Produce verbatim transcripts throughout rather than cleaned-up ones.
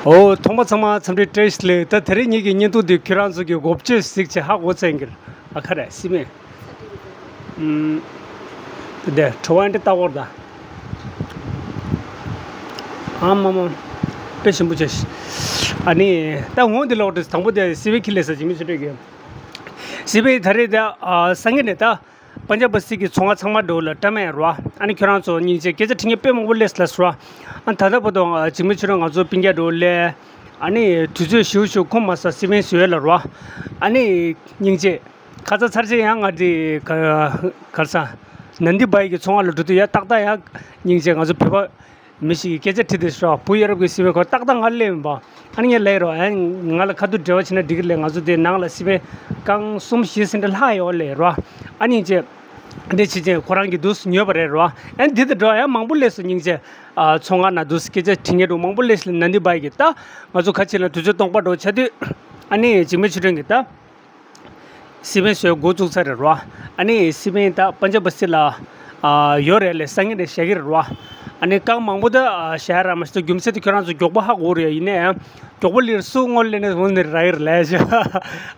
ཨོ། ཐོག་མ་ཚང་མ་འཚམས་འདྲི་བཀྲ་ཤིས་བདེ་ལེགས། ད་དེ་རིང་ངེད་ཀྱི་བརྙན་ཐུང་འདི་ཁྱོད་རང་ཚོ་གི་འགོ་བརྗོད་གཟིགས་བྱས་ཧ་གོ་ཚར་གྱི་རེད། ཨ་ཁ་རེད་སི་མེ། ཨུམ། དེ་བྲོ་བ་འདི་ལྟ་བར་ད། ཨ་མ་མ། དཔེ་ཞིམ་པོ་བྱས་ཤིག་ཨ་ནི་ད་འོང་འདི་ལོག་འདི་དང་པོ་དེ་སི་མེ་ཁི་ལས་ས་ཇི་མི་ཆུ་སྤྲོད་ཀྱི། སི་མེ་ད་རེས་ད་ཨ་སང་ཉིན་ནས་ད། པན་ཇབ་པ་སི་གི་ཚོང་ཁང་ཚང་མ་འགྲོ་ལ་ཀྲ་མེན་རོ། ཨ་ནི་ཁྱོད་རང་ཚོ་སྙིང་རྗེ་སྐད་ཆ་དྲི་ངེས་དཔེ་མང་པོ་སླེབས་ལ་སོ། ཨ་ད་ལྟ་བར་དུ་འཇིགས་མེད་ཆོས་སྒྲོན་ང་ཚོ་སྤུན་ཀྱག་འགྲོ་ལས། ཨ་ནི་དུས་ཚོད་ཞིའུ་ཞིའུ་ཁོམ་མ་ས་སི་མེན་བཟོས་ལ་རོ། ཨ་ནི་སྙིང་རྗེ། ཁ་ཚ་ཚར་རྗེས་ཡང་ང་འདི་ག་གར་ས། ནན་དི་བྷའི་གི་ཚོང་ཁང་ལ་འགྲོ་དུས་ཡ་ཏག་ཏག་ཡ། སྙིང་རྗེ་ང་ཚོ་བོད་པ། མི་ཞིག་གིས་སྐད་ཆ་དྲིས་ཏེ་ཤོག་བུ་ཡ་རབས་ཀྱི་སི་མེན་ཁོ་ཏག་ཏག་ང་སླེབས་མིན་པ། ཨ་ནི་ངས་ལབ་རོགས་ཨ་ང་ལ་ཁ་ཐུག་འབྲེལ་བ་བྱེད་ན་འགྲིག་གི་རེད། ང་ཚོ་དེ་ནང་ལ་སི་མེན་རྐང་གསུམ་བཞི་ཟིན་འདྲ་ལྷག་ཡོད་ལབ་རོགས། ཨ་ནི་ཅེ། འདི་ཕྱི་ཅེ་ཁོ་རང་གི་དུས་སུ་ཉོས་པ་རེད་རོགས། ཨ་ནི་འདི་དང་འགྲོ་ཡ་མང་པོ་སླེབས་སོང་སྙིང་རྗེ། ཨ་ཚོང་ཁང་ནང་དུས་སུ་སྐད་ཆ་དྲི་ངེས་འགྲོ་མང་པོ་སླེབས་སོང་ནན་དི་བྷའི་གི་ད། ང་ཚོ་ཁ་ཆེ་ལ་དུས་ཚོད་སྟོང་པ་འགྲོ་ཆ་དུས། ཨ་ནི་འཇིགས་མེད་ཆོས་སྒྲོན་གི་ད། སི་མེན་བཟོས་འགོ་བཙུགས་ཚར་རེད་རོ། ཨ་ནི་སི་མེན་ད་པན་ཇབ་པ་སི་ལ། ཨ་ཡོད་རེད་ལས་སང་ཉིན་རེད་བཞག་གི་རེད་རོ། ཨ་ནི་རྐང་མང་པོ་ད་བཞག་ར་མ་ཤི་ད་རྒྱུ་མཚན་དེ་ཁྱོད་རང་ཚོ་མགྱོགས་པོ་ཧ་གོ་རེད་ཡིན་ནའི། མགྱོགས་པོ་ལིར་སུ་ངོ་ལེ་ནས་འོང་ནས་ར་ཡིར་ལས་བྱ།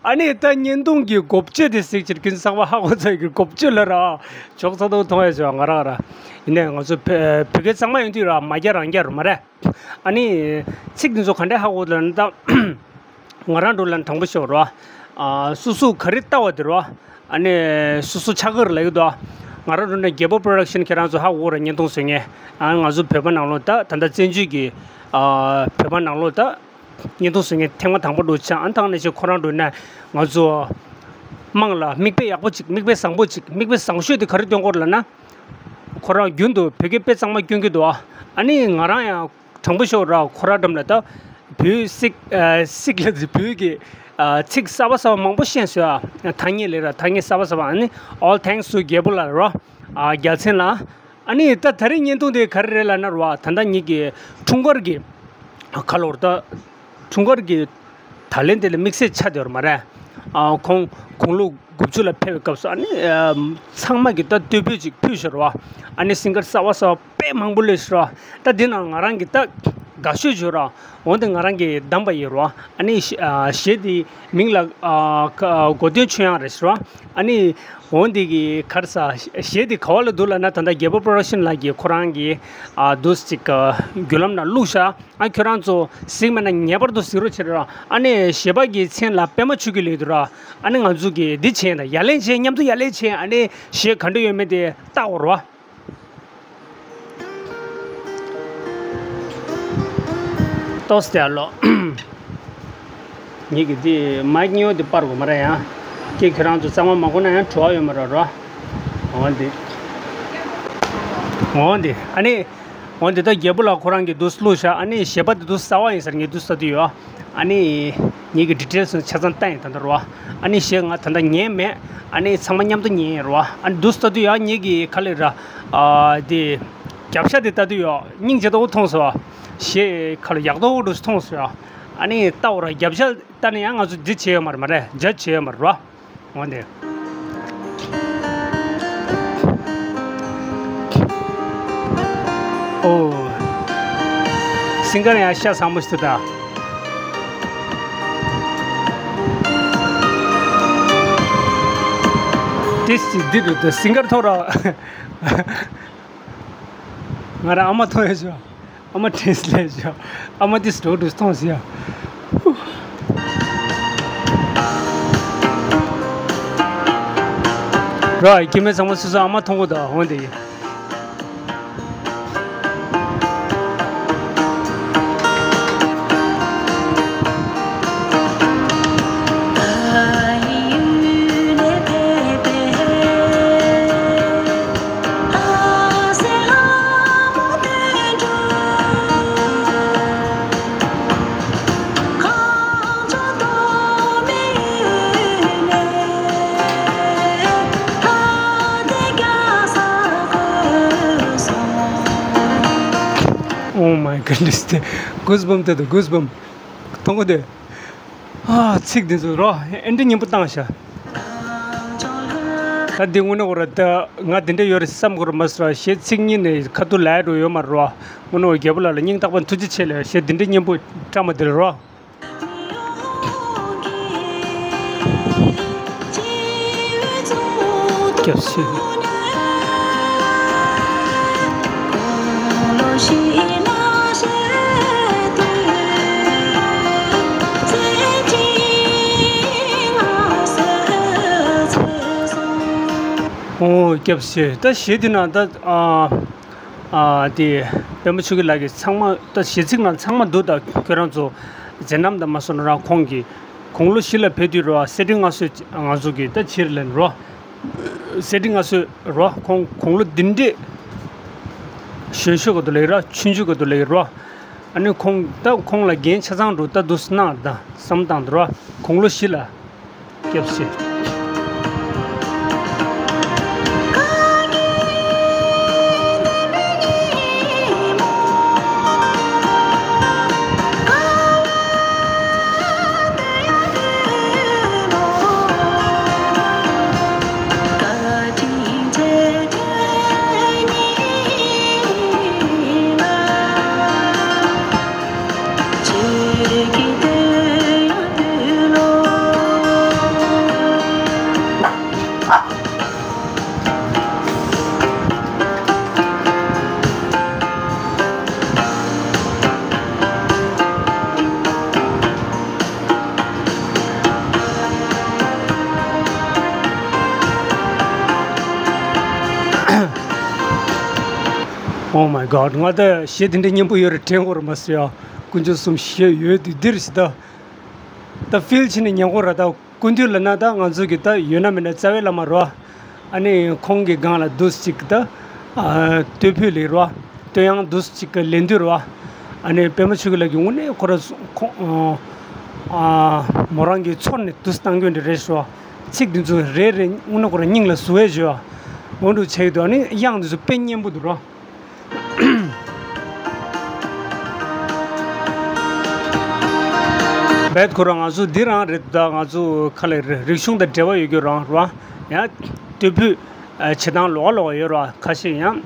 ཨ་ནི་ད་བརྙན་ཐུང་གི་འགོ་བརྗོད་དེ་གཟིགས་ཕྱིར་ཀུན་ཚང་མ་ཧ་གོ་ཚར་གི་འགོ་བརྗོད་ལ་ར། ཆོག་ཚ་དུ་མཐོང་ཡ་བྱ་ང་རང་ར། ཡིན་ནའི་ང་ཚོ་བོད་བོད་སྐད་གཙང་མ་ཡོང་དུས་ར་མ་རྒྱ་རང་རྒྱ་རུ་མ་རེད། ཨ་ནི། ཚིག་འདི་ཚོ་ག་འདྲས་ཧ་གོ་ལབ་ན་ད། ང་རང་འགྲོ་ལ་དྲང་པོ་ཤོད་རོ། ཨ་སོ་སོ་ག་རེ་ལྟ་བ་དེ་རོ། ཨ་ནི་སོ་སོ་ཆགས་ཀྱི་རེད་ལབ་ཀྱི་འདུག་ང་རང་འགྲོ་ནས་རྒྱལ་པོ་པྲོ་ཌག་ཤན་ཁྱེད་རང་ཚོ་ཧ་གོ་རེད། བརྙན་ཐུང་བཟོ་མཁན། ཨ་ང་ཚོ་བོད་པ་ནང་ལོགས་ད་ད་ལྟ་བཙན་བྱོལ་གྱི། ཨ་བོད་པ་ནང་ལོགས་ད། བརྙན་ཐུང་བཟོ་མཁན་ཐེངས་མ་དང་པོ་འགྲོ་ཆ་ཨ་ཐང་ནས་ཆེ་ཁོ་རང་འགྲོ་ན་ང་ཚོ། དམངས་ལ་མིག་དཔེ་ཡག་པོ་ཅིག་མིག་དཔེ་བཟང་པོ་ཅིག་མིག་དཔེ་བཟང་ཤོས་དེ་ག་རེ་སྟོན་གྱི་ཡོད་ལབ་ན། ཁོ་རང་རྒྱུན་དུ་བོད་སྐད་དཔེ་གཙང་མ་སྐྱོན་གྱི་འདུག་ཨ་ནི་ང་རང་ཡང་། དྲང་པོ་ཤོད་ར་ཁོ་ར་འགྲམ་ལ་ད་བོད་སིག་ཨ་སིག་ལ་ཟི་བོད་ཀྱི་ཨ་ཚིག་གསར་པ་གསར་པ་མང་པོ་ཤེས་སོང་ཨ། ཐ་སྙད་ལས་ར་ཐ་སྙད་གསར་པ་གསར་པ་ཨ་ནི་all thanks to རྒྱལ་པོ་ལ་ར་ཨ་རྒྱལ་མཚན་ལ་ཨ་ནི་ད་ད་རེས་བརྙན་ཐུང་དེ་ག་རེ་རེད་ལབ་ན་ར་ད་ལྟ་ཉིད་ཀྱི་འཁྲུངས་སྐར་གྱི་ཁ་ལོར་ད་འཁྲུངས་སྐར་གྱི་ད་ལན་དེ་ལ་དམིགས་བསལ་ཆ་དེ་བར་མ་རེད། ཨ་ཁོང་དགུང་ལོ་དགུ་བཅུ་ལ་ཕེབས་པའི་སྐབས་སུ་ཨ་ནི་ཨ་ཚང་མ་གིས་ད་བསྟོད་ཕུལ་ཅིག་ཕུལ་ཤོར་བ། ཨ་ནི་སིང་གར་གསར་བ་གསར་བ་དཔེ་མང་པོ་སླེབས་ཤོར་བ། ད་འདི་ནང་ང་རང་གིས་ད་དགའ་ཤོས་བྱོས་ར། འོན་ཏེ་ང་རང་གིས་བདམས་པ་ཡིན་ར། ཨ་ནི་གཞས་དེའི་མིང་ལ་ཨ་གོ་དོན་ཆོས་དབྱངས་རེད་ཤོར་བ། ཨ་ནི་འོན་ཏེ་གི་གར་ས་གཞས་དེ་ག་བ་ལ་འདུག་ལབ་ན་ད་ལྟ་རྒྱལ་པོ་པྲོ་ཌག་ཤན་ལགས་ཀྱིས་ཁོ་རང་གིས་ཨ་འདུག་ཅིག་བརྒྱུད་ལམ་ནང་བླུགས་ཤག་ཨ་ཁྱོད་རང་ཚོ་གཟིགས་མེད་ན་ངེས་པར་དུ་གཟིགས་རོགས་བྱེད་ར། ཨ་ནི་གཞས་པ་གི་མཚན་ལ་པད་མ་ཆོས་སྐྱིད་ལབ་འདུག་ར། ཨ་ནི་ང་ཚོ་གི་འདི་བྱས་ན་ཡ་ལན་བྱས་མཉམ་དུ་ཡ་ལན་བྱས་ཨ་ནི་གཞས་ག་འདྲ་ཡོད་མེད་དེ་བལྟ་འོ་ར། ཏོག་སྟེ་ཨ་ལོ། ངེད་ཀྱི་འདི་མ་ཉོ་འདི་པར་གོ་མ་ར་ཡང་། ཀྱེ་ཁྱོད་རང་ཚོ་གཙང་མ་མ་གོ་ན་ཡང་བྲོ་བ་ཡོད་མ་ར་ར། འོ་འདི། འོ་འདི་ཨ་ནི། འོ་འདི་ད་རྒྱལ་པོ་ལགས་ཁོ་རང་གི་འདུག་བླུགས་ཤག་ཨ་ནི་གཞས་པ་འདི་འདུག་གསར་བ་ཡིན་ཟེར་ངས་འདུག་ས་དུས་ཡོད། ཨ་ནི། ངེད་ཀྱི་ཌི་ཊེལ་སུ་ཆ་ཚང་བལྟ་ཡིན་ད་ལྟ་རོ། ཨ་ནི་གཞས་ང་ད་ལྟ་ཉན་མེད། ཨ་ནི་ཚང་མ་མཉམ་དུ་ཉན་ཡིན་རོ། ཨ་ནི་འདུག་ས་དུས་ཡོད་ངེད་ཀྱི་ག་ལེ་ར། ཨ་འདི། རྒྱབ་ཤ་འདི་ལྟ་དུས་ཡོད་སྙིང་རྗེ་ཏོག་མཐོང་སོང་། གཞས་ག་ལེ་ཡག་ཏོག་འདུག་མཐོང་སོང་ཡོད། ཨ་ནི་ལྟ་འོ་ར་རྒྱབ་ཤ་ལྟ་ནས་ཡང་ང་ཚོ་འདི་བྱས་ཡོད་མ་རེད་མ་རེད་ཇ་བྱས་ཡོད་མ་རེད་རོ། འོ་འདི། ཨོ། སིང་གར་ཡང་ཤ་ཚ་མོ་ཞིག་ད། ཏིས་ཅི་འདི་རུ་ད་སིང་གར་ཐོག་ར། ང་རང་ཨ་མ་ཐོག་ཡ་ཞོ། ཨ་མ་ཁྲིས་ལས་ཞོ། ཨ་མ་ཏིས་འགྲོ་འགྲོ་ཐོང་ཟེར་ཡ། ར་ཡི་ཀི་མེད་ཚང་མ་སོ་སོ་ཨ་མ་ཐོང་གོ་ད་འོན་ཏེ་ཡིན། Oh my goodness, goosebump དེ་དང་goosebump། མཐོང་གོ་དེ། ཨ་ཚིག་འདི་ཚོ་རོ་ཨེ་འདྲ་སྙན་པོ་བཏང་ཤག་ད་འདི་དངོས་གནས་ཁོ་ར་ད་ང་འདི་འདྲ་ཡོད་རེད་བསམ་ཁོ་ར་མ་ཟེར་བ་གཞས་ཚིག་གཉིས་ནས་ཁ་ཐུག་ལ་ཡ་འགྲོ་ཡོད་མ་རེད་བ། དངོས་གནས་ཁོ་རྒྱལ་པོ་ལགས་ལ་སྙིང་ཐག་པ་ཐུགས་རྗེ་ཆེ་ལ་གཞས་འདི་འདྲའི་སྙན་པོ་བཀྲམ་པ་འདི་རེད་བ། སྐྱབས་སུ། ཨོ་སྐྱབས་སུ། ད་གཞས་འདི་ན་ད་ཨ། ཨ་དེ་པད་མ་ཆོས་སྐྱིད་ལགས་ཀྱིས་ཚང་མ་ད་གཞས་ཚིག་ནང་ཚང་མ་འདུག་ད་ཁྱོད་རང་ཚོ་མཛད་རྣམ་དང་མ་སོང་ན་རང་ཁོང་གིས་དགུང་ལོ་བཞི་ལ་ཕེབས་དུས་རེད་བ། གསེར་ཁྲི་མངའ་གསོལ་ང་ཚོ་གིས་ད་ཕྱིར་ལེན་རོ། གསེར་ཁྲི་མངའ་གསོལ་རོ། ཁོང་དགུང་ལོ་འདི་འདྲས་གཞོན་ཤོས་ག་དུ་ལེགས་རོ། ཆུང་ཆུང་ག་དུ་ལེགས་རོ། ཨ་ནི་ཁོང་ད་ཁོང་ལ་འགན་ཆ་ཚང་འགྲོ་ད་འདུག་སྣང་ད་བསམ་བཏང་འདུག་རོ། དགུང་ལོ་བཞི་ལ། སྐྱབས་སུ། Oh my God. ང་ད་གཞས་དེ་འདྲའི་སྙན་པོ་ཡོད་རེད་དྲན་གོ་ར་མ་སོང་ཡ། དཀོན་མཆོག་གསུམ་གཞས་ཡོད་དུས་འདིར་ཞིག་ད། ད་ཕིལ་བྱས་ནས་ཉན་གོ་ར་ད། སྐུ་མདུན་ལ་ན་ད་ང་ཚོ་གི་ད་ཡོད་ན་མེད་ན་རྩ་བའི་བླ་མ་རོ། ཨ་ནི་ཁོང་གི་སྒང་ལ་འདུག་ཅིག་ད་ཨ་སྟོད་ཕུད་ལེགས་རོ། སྟོད་ཡང་འདུག་ཅིག་གི་ལེན་དུས་རོ། ཨ་ནི་པད་མ་ཆོས་སྐྱིད་ལགས་ཀྱི་དངོས་གནས་ཁོ་ར་ཁོང་ཨ་མོ་རང་གི་ཚོར་ནས་འདུག་བཏང་དགོས་འདྲ་རེད་ཤོ། ཚིག་འདི་ཚོ་རེ་རེ་དངོས་གནས་ཁོ་ར་སྙིང་ལ་ཟུག་བས་བརྗོད། འོ་འདུག་ཆེ་གི་འདུག་ཨ་ནི་དབྱངས་འདི་ཚོ་དཔེ་སྙན་པོ་འདུག་རོ། བེད་ཁོ་རང་ང་ཚོ་འདི་རང་རེད་ད། ང་ཚོ་ཁ་ལས་རེད། རིག་གཞུང་དང་འབྲེལ་བ་ཡོད་རྒྱུ་རང་རེད་བ། ཡང་སྟོད་ཕུད་བྱེད་སྟངས་ལོགས་ལོགས་ཡོད་རེད་བ། ཁ་ཤས་ཡང་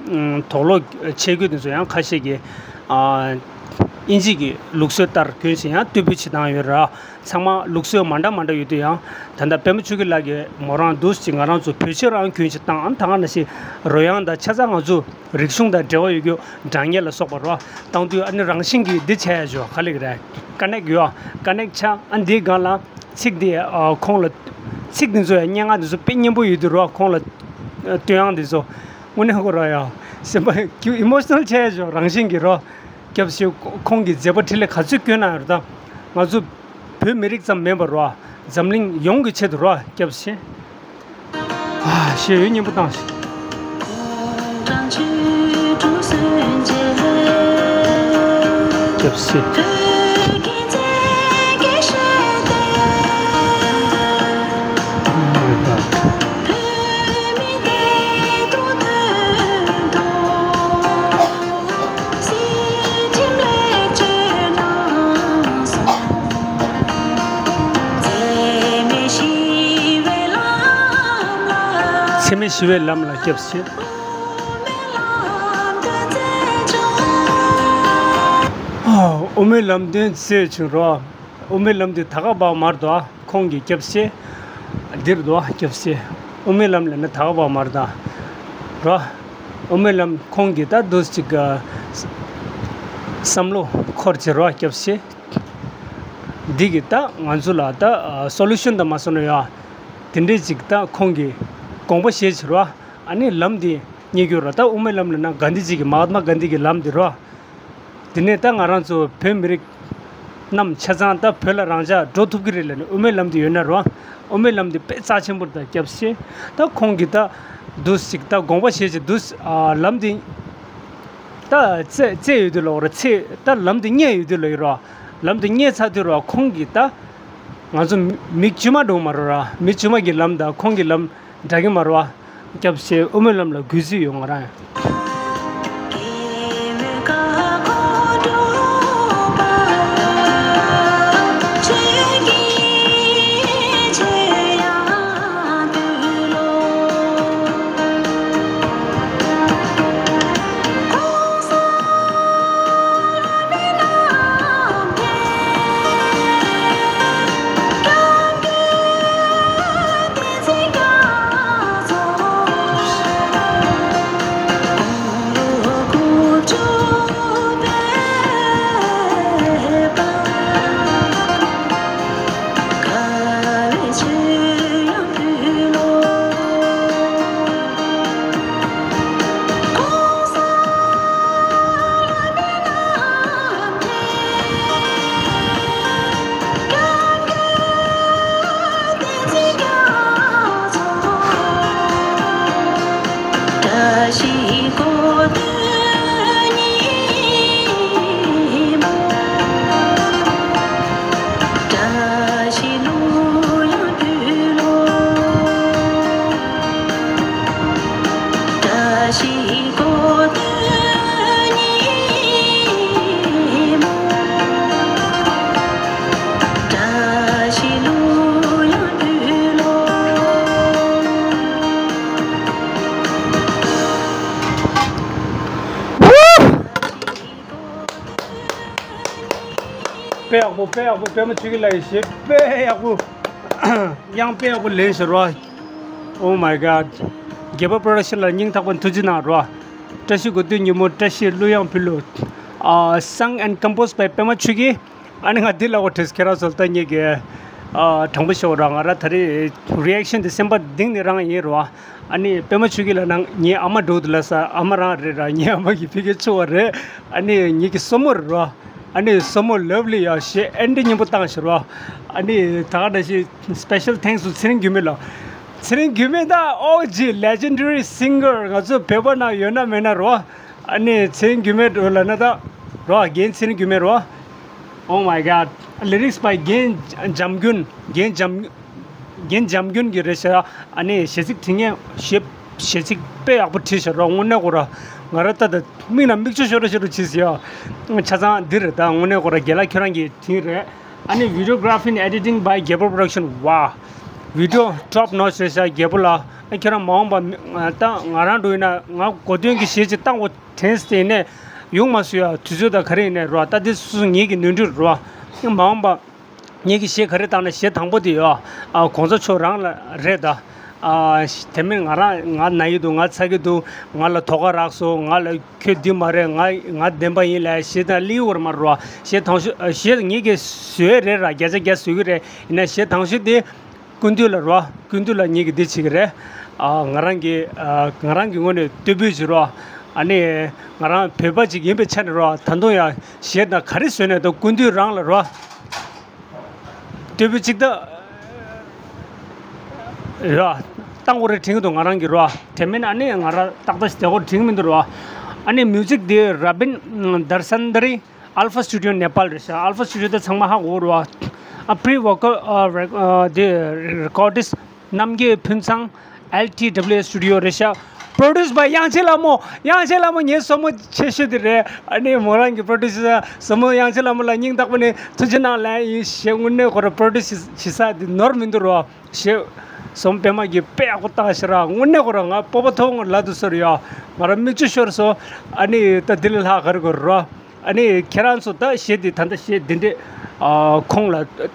དོག་ལོག་ཆས་གོས་དེ་ཚོ་ཡང་ཁ་ཤས་ཀྱི་ཨིན་ཇི་གི་ལུགས་སྲོལ་ལྟར་གྱོན་ཞིང་ཡང་སྟོད་ཕུད་བྱེད་སྟངས་ཡོད་རེད་བ། ཚང་མ་ལུགས་སྲོལ་མ་འདྲ་མ་འདྲ་ཡོད་དུས་ཡང་ད་ལྟ་པད་མ་ཆོས་སྐྱིད་ལགས་ཀྱིས་མོ་རང་འདུག་ཅིག་ང་རང་ཚོ་བོད་ཆས་རང་གྱོན་ཅིག་བཏང་ཨ་ད་ག་ནང་བཞིན་རོལ་དབྱངས་དང་ཆ་ཚང་ང་ཚོ་རིག་གཞུང་དང་འབྲེལ་བ་ཡོད་རྒྱུ་སྒྲ་སྙན་ལ་སོགས་པ་རོ་བཏང་དུས་ཨ་ནི་རང་བཞིན་གྱིས་འདི་བྱས་ཡ་ཞོ་ག་ལེགས་རེད། ཀ་ནེག་ཡོད་ཀ་ནེག་ཆགས་ཨ་འདིའི་སྒང་ལ་ཚིག་འདི་ཁོང་ལ་ཚིག་འདི་ཚོ་ཡང་སྙན་ངག་འདི་ཚོ་དཔེ་སྙན་པོ་ཡོད་དུས་རོ་ཁོང་ལ་སྟོད་དབྱངས་འདི་ཚོ་དངོས་གནས་ཁོ་ར་ཡ་སེམས་པ་ཀྱུ་ཨི་མོ་ཤི་ནལ་བྱས་ཡ་ཞོ་རང་བཞིན་གྱིས་རོ། སྐྱབས་སུ་ཁོང་གི་མཛད་པ་འཕྲིན་ལས་ག་ཚོད་བཀོད་གནང་ཡོད་རེད་ད། ང་ཚོ་བོད་མི་རིགས་ཙམ་མིན་པར་རོ། འཛམ་གླིང་ཡོངས་ཀྱི་ཆེད་དུ་རོ་སྐྱབས་སུ། ཨ་ཞེས་འོས་སྙན་པོ་བཏང་ཞིང་། སྐྱབས་སུ། འཚེ་མེད་ཞི་བའི་ལམ་ལ་སྐྱབས་སུ་མཆི། དབུ་མའི་ལམ་སྟོན་ཟེར་བྱུང་རོ། དབུ་མའི་ལམ་དེ་ད་ག་བ་མར་དོ། ཁོང་གི་སྐྱབས་སུ་འདིར་དོ་སྐྱབས་སུ། དབུ་མའི་ལམ་ལ་ནི་ད་ག་བ་མར་དང་རོ། དབུ་མའི་ལམ་ཁོང་གི་ད་འདུག་ཅིག་བསམ་བློ་འཁོར་བྱེད་རོ་སྐྱབས་སུ། འདི་གི་ད་ང་ཚོ་ལ་ད་སོ་ལུ་ཤན་དང་མ་སོང་ན་ཡ། དེ་འདྲས་ཅིག་ད་ཁོང་གི་དགོངས་པ་བཞེས་བྱེད་རོ། ཨ་ནི་ལམ་འདི་རྙེད་རྒྱུ་རོ། ད་དབུ་མའི་ལམ་ལ་ན་གྷན་དྷི་ཇི་གི་མ་ཧཱ་ཏྨ་གྷན་དྷི་གི་ལམ་འདི་རོ། དེ་ནས་ད་ང་རང་ཚོ་བོད་མི་རིགས་རྣམས་ཆ་ཚང་ད་བོད་ལ་རང་ཅག་འགྲོ་ཐུབ་ཀྱི་རེད་ལབ་ནས་དབུ་མའི་ལམ་འདི་ཡོད་ན་རོ། དབུ་མའི་ལམ་འདི་དཔེ་རྩ་ཆེན་པོ་རེད་ད་སྐྱབས་སུ། ད་ཁོང་གིས་ད་འདུག་ཅིག་ད་དགོངས་པ་བཞེས་ཅིག་འདུག་ཨ་ལམ་འདི་ད་རྩེ་རྩེ་ཡོད་དུས་ལོག་རེད། ཚེ་ད་ལམ་འདི་རྙེད་ཡོད་དུས་ལོག་ཡོད་རོ། ལམ་འདི་རྙེད་ཚར་དུས་རོ་ཁོང་གིས་ད་ང་ཚོ་མི་མི་དཀྱུས་མ་འགྲོ་མ་རོ་ར། མི་དཀྱུས་མ་གི་ལམ་དང་ཁོང་གི་ལམ་འདྲ་གི་མ་རོ་བ། སྐྱབས་སུ་དབུ་མའི་ལམ་ལ་གུས་བརྩི་ཡོད་ང་རང་ཡང་། དཔེ་ཡག་པོ། དཔེ་ཡག་པོ། པད་མ་ཆོས་སྐྱིད་ལགས་ཀྱིས་གཞས་དཔེ་ཡག་པོ། དབྱངས་དཔེ་ཡག་པོ་ལེན་ཤག་རོ། Oh my god. རྒྱལ་པོ་པྲོ་ཌག་ཤན་ལ་སྙིང་ཐག་པ་ནས་ཐུགས་རྗེ་གནང་རོ། བཀྲ་ཤིས་དགུ་སྟོན་ཉིན་མོ་བཀྲ་ཤིས་གླུ་དབྱངས་ཕུལ་ལོ། ཨ། Sung and composed by པད་མ་ཆོས་སྐྱིད། ཨ་ནི་ང་འདི་ལབ་དགོས་བྲིས། ཁྱེད་རང་ཚོ་ལ་ད་ངེད་ཀྱི། ཨ། དྲང་པོ་ཤོད་ར། ང་རང་ད་རེས་རི་ཨེག་ཤན་དེ་སེམས་པ་གཏིང་ནས་རང་ཡིན་རོ། ཨ་ནི་པད་མ་ཆོས་སྐྱིད་ལབ་ན་ངའི་ཨ་མ་འདྲ་བོ་འདུག་ལབ་ས། ཨ་མ་རང་རེད་ར། ངའི་ཨ་མ་གི་ཕ་གི་ཆུང་བ་རེད། ཨ་ནི་ངེད་ཀྱི་སྲུ་མོ་རེད་རོ། ཨ་ནི་སྲུ་མོ་ལབ་ལི་ཡ་གཞས་ཨེ་འདྲ་སྙན་པོ་བཏང་ཤག་རོ། ཨ་ནི་ད་ག་ནང་བཞིན་special thanks to ཚེ་རིང་འགྱུར་མེད་ལགས། ཚེ་རིང་འགྱུར་མེད་ད་ཨོ་ཇི་legendary singer ང་ཚོ་བོད་པ་ནང་ཡོད་ན་མེད་ན་རོ། ཨ་ནི་ཚེ་རིང་འགྱུར་མེད་རོ་ལབ་ན་ད་རོ། རྒན་ཚེ་རིང་འགྱུར་མེད་རོ། Oh my god. Lyrics by རྒན་འཇམ་མགོན། རྒན་འཇམ། རྒན་འཇམ་མགོན་གྱི་རེད་ཤག། ཨ་ནི་གཞས་ཚིག་བྲིས་མཁན་གཞས། གཞས་ཚིག་དཔེ་ཡག་པོ་བྲིས་ཤག་རོ། དངོས་གནས་ཁོ་ར་ང་ར་ད་ད་མིག་ནང་མིག་ཆུ་ཤོར་ར་ཤོར་ར་བྱས་ཟེར་ཡ། ཆ་ཚང་འདི་རེད་ད། དངོས་གནས་ཁོ་ར་རྒན་ལགས་ཁྱོད་རང་གིས་བྲིས་རེད། ཨ་ནི་videography and editing by རྒྱལ་པོ་པྲོ་ཌག་ཤན། Wow. Video top notch རེད་ཤག་རྒྱལ་པོ་ལགས། ཨ། ཁྱོད་རང་མ་འོངས་པ་ད་ང་རང་འགྲོ་ཡིན་ན་ང་གོ་དོན་གྱི་གཞས་ཅིག་བཏང་དགོས་དྲན་སྟེ་ནས་ཡོང་མ་སོང་ཡ། དུས་ཚོད་ད་ག་རེ་ཡིན་ནས་རོ། ད་འདི་སུ་ངེད་ཀྱི་ནོར་འཁྲུལ་རོ། མ་འོངས་པ། ངེད་ཀྱི་གཞས་ག་རེ་བཏང་ན་གཞས་དང་པོ་དེ་ཡོད། ཨ། གོང་ས་མཆོག་རང་ལ་རེད་ད། ཨ། དེ་མིན་ང་རང་ང་ན་གི་འདུག། ང་ཚ་གི་འདུག། ང་ལ་དོ་ཁ་རག་སོང་། ང་ལ་ཁྱོད་འདི་མ་རེད། ང་ང་བདེན་པ་ཡིན་ལབ་གཞས་དང་ལེའུ་བར་མ་རོ། གཞས་དང་ཤོས། ཨ། གཞས་ངེད་ཀྱིས་བཟོས་རེད་ར། བརྒྱ་ཆ་བརྒྱ་བཟོ་གི་རེད། ཡིན་ན་གཞས་དང་ཤོས་དེ་ཀུན་འདུས་ལ་རོ། ཀུན་འདུས་ལ་ངེད་ཀྱིས་འདི་བྱེད་ཀྱི་རེད། ཨ། ང་རང་གི། ཨ། ང་རང་གི་ངོས་ནས་བསྟོད་འབུལ་བྱེད་རོ། ཨ་ནི་ང་རང་བོད་པ་ཅིག་ཡིན་པའི་ཆ་ནས་རོ། ད་དུང་ཡང་གཞས་དང་ག་རེ་བཟོས་ནས་ད་ཀུན་འདུས་རང་ལ་རོ། སྟོད་བུ་གཅིག་ད། ར། བཏང་དགོས་རེད་དྲན་གྱི་འདུག་ང་རང་གིས་རོ། དེ་མིན་ཨ་ནི་ང་རང་ཏག་ཏག་ཞིག་བསྡད་དགོས་དྲན་གྱི་མི་འདུག་རོ། ཨ་ནི་མིའུ་ཛིག་དེ་ར་བིན་དར་སན་དར་རི། Alpha Studio Nepal རེད་ཤག། Alpha Studio དེ་ཚང་མ་ཧ་གོ་རོ། ཨ། pre vocal ཨ། རེ་ཨ། དེ་recordist རྣམ་རྒྱལ་ཕུན་ཚང་། L T W S Studio རེད་ཤག། Produce by དབྱངས་ཅན་ལྷ་མོ། དབྱངས་ཅན་ལྷ་མོ་ངའི་སྲུ་མོ་ཆེ་ཤོས་དེ་རེད། ཨ་ནི་མོ་རང་གི་producer སྲུ་མོ་དབྱངས་ཅན་ལྷ་མོ་ལ་སྙིང་ཐག་པ་ནས་ཐུགས་རྗེ་གནང་ལབ་ཡིན། གཞས་དངོས་གནས་ཁོ་རང་produce བྱེད་ས་དེ་ནོར་མི་འདུག་རོ། གཞས་སྲུ་མོ་པད་མ་གིས་དཔེ་ཡག་པོ་བཏང་ཤག་ར། དངོས་གནས་ཁོ་རང་ང་སྤོབས་པ་མཐོ་པོ་ལབ་འདུག་ཟེར་ཡ། ང་རང་མིག་ཆུ་ཤོར་སོང་། ཨ་ནི་ད་འདི་ལས་ལྷག་ག་རེ་དགོས་རོ། ཨ་ནི་ཁྱེད་རང་ཚོ་ད་གཞས་འདི་ད་ལྟ་གཞས་འདི་འདྲས་ཨ་ཁོང་ལ་བསྟོད་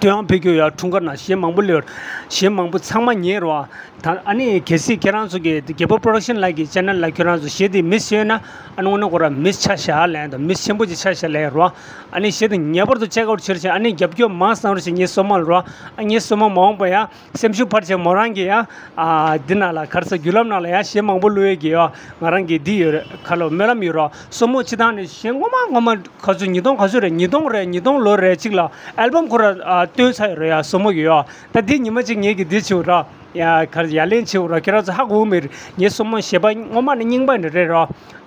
དབྱངས་ཕུལ་རྒྱུ་ཡ། འཁྲུངས་སྐར་ནང་གཞས་མང་པོ་ལོས། གཞས་མང་པོ་ཚང་མ་ཉན་རོ། ད་ཨ་ནི་གལ་སྲིད་ཁྱེད་རང་ཚོ་གི་རྒྱལ་པོ་པྲོ་ཌག་ཤན་ལགས་ཀྱི་ཅེ་ནལ་ལ་ཁྱེད་རང་ཚོ་གཞས་འདི་མིས་བྱས་ན་ཨ་ནི་དངོས་གནས་ཁོ་རང་མིས་ཆགས་ཤག་ལབ་ཡ་དང་མིས་ཆེན་པོ་ཅིག་ཆགས་ཤག་ལབ་ཡ་རོ། ཨ་ནི་གཞས་འདི་ངེས་པར་དུ་check out བྱེད་རོགས་བྱེད། ཨ་ནི་རྒྱབ་སྐྱོར་མང་ཙམ་རོགས་བྱེད། ངའི་སྲུ་མོ་ལ་རོ། ཨ་ངའི་སྲུ་མོ་མ་འོངས་པ་ཡ་སེམས་ཤུགས་འཕར་བྱེད། མོ་རང་གི་ཡ་ཨ་འདི་ནང་ལ་ག་རེ་ཟེར་བརྒྱུད་ལམ་ནང་ལ་ཡ་གཞས་མང་པོ་བླུག་ཡས་ཀྱི་ཡ་ང་རང་གི་འདི་ཡོད་རེད། ཁ་ལོ་སྨོན་ལམ་ཡོད་རོ། སྲུ་མོ་སྤྱིར་བཏང་ནས་གཞས་སྔོན་མ་སྔོན་མ་ག་ཚོད་ཉིས་སྟོང་ག་ཚོད་རེད། ཉིས་སྟོང་རེད། ཉིས་སྟོང་ལོ་རེ་གཅིག་ལ་ཨལ་བམ་ཁོ་ར་ཨ་བཏོན་ཚར་ཡོད་རེད་ཡ། སྲུ་མོ་གི་ཡ། ད་འདི་ཉི་མ་གཅིག་ངེད་ཀྱིས་འདི་བྱེད་ར། ཡ་ག་རེ་ཡ་ལན་བྱེད་ར། ཁྱེད་རང་ཚོ་ཧ་གོ་མེད། ངའི་སྲུ་མོ་གཞས་པ་སྔོན་མ་ནས་རྙིང་པ་ནས་རེད་ར།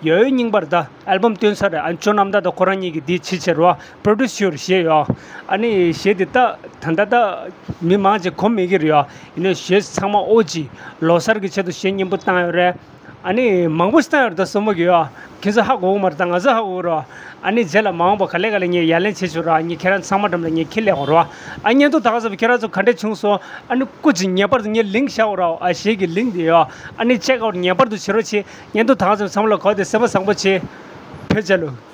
ཡོད་ཡོད་རྙིང་པ་རེད། ད་ཨལ་བམ་བཏོན་ཚར་རེད། ཨ་ཇོ་རྣམ་དག་དང་ཁོ་རང་གཉིས་ཀྱིས་འདི་བྱེད་བྱེད་ར། པྲོ་ཌུས་ཡོད་རེད། གཞས་ཡ། ཨ་ནི་གཞས་འདི་ད་ད་ད་ད་མི་མང་ཆེ་གོ་མེད་ཀྱི་རེད་ཡ། ཡིན་ནའི་གཞས་ཚང་མ་ཨོ་ཅི་ལོ་གསར་གྱི་ཆེད་དུ་གཞས་སྙན་པོ་བཏང་ཡོད་རེད། ཨ་ནི་མང་པོ་ཞིག་བཏང་ཡོད་རེད་ད་སྲུ་མོ་གི་ཡ། ཁྱེད་ཚོ་ཧ་གོ་གི་མ་རེད། ད་ང་ཚོ་ཧ་གོ་གི་རེད། ཨ་ནི་རྗེས་ལ་མ་འོངས་པ་ག་ལེ་ག་ལེ་ངས་ཡ་ལན་བྱེད་ཆོག་ར། ངས་ཁྱེད་རང་ཚང་མ་འགྲམ་ལ་ངས་ཁྱི་ལས་འོང་ར། ཨ་བརྙན་ཐུང་ད་ག་ཙམ་ཁྱེད་རང་ཚོ་ག་འདྲས་བྱུང་སོང་། ཨ་ནི་སྐུ་མཁྱེན་ངེས་པར་དུ་ངས་ལིང་ཀི་བཞག་འོང་ར། ཨ་གཞས་ཀྱི་ལིང་ཀི་དེ་ཡ། ཨ་ནི་check out ངེས་པར་དུ་བྱེད་རོགས་བྱེད། བརྙན་ཐུང་ད་ག་ཙམ་ཚང་མ་ལ་གོ་དེ་སེམས་པ་བཟང་པོ་བྱེད། བོད་རྒྱལ་ལོ།